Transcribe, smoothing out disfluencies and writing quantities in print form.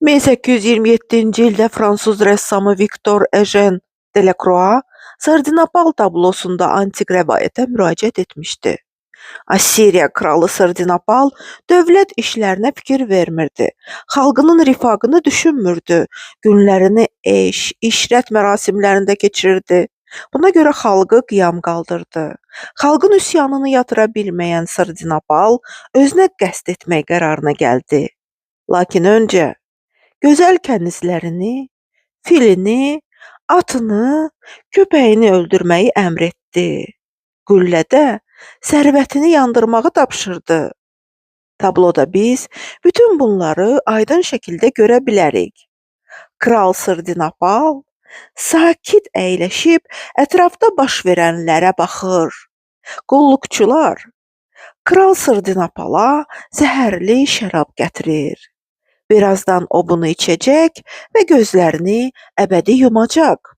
1827-ci ildə fransız rəssamı Viktor Ejen Delacroix Sardinapal tablosunda antik rəvayətə müraciət etmişdi. Assiriya kralı Sardinapal dövlət işlərinə fikir vermirdi. Xalqının rifahını düşünmürdü. Günlərini eş, işrət mərasimlərində keçirirdi. Buna görə xalqı qiyam qaldırdı. Xalqın üsyanını yatıra bilməyən Sardinapal özünə qəsd etmək qərarına gəldi. Lakin öncə gözəl kənizlərini, filini, atını, köpəyini öldürməyi əmr etdi. Qüllədə sərvətini yandırmağı tapşırdı. Tabloda biz bütün bunları aydın şəkildə görə bilərik. Kral Sardinapal sakit əyləşib ətrafda baş verənlərə baxır. Qulluqçular Kral Sardinapala zəhərli şərab gətirir. Birazdan o bunu içəcək və gözlərini əbədi yumacaq.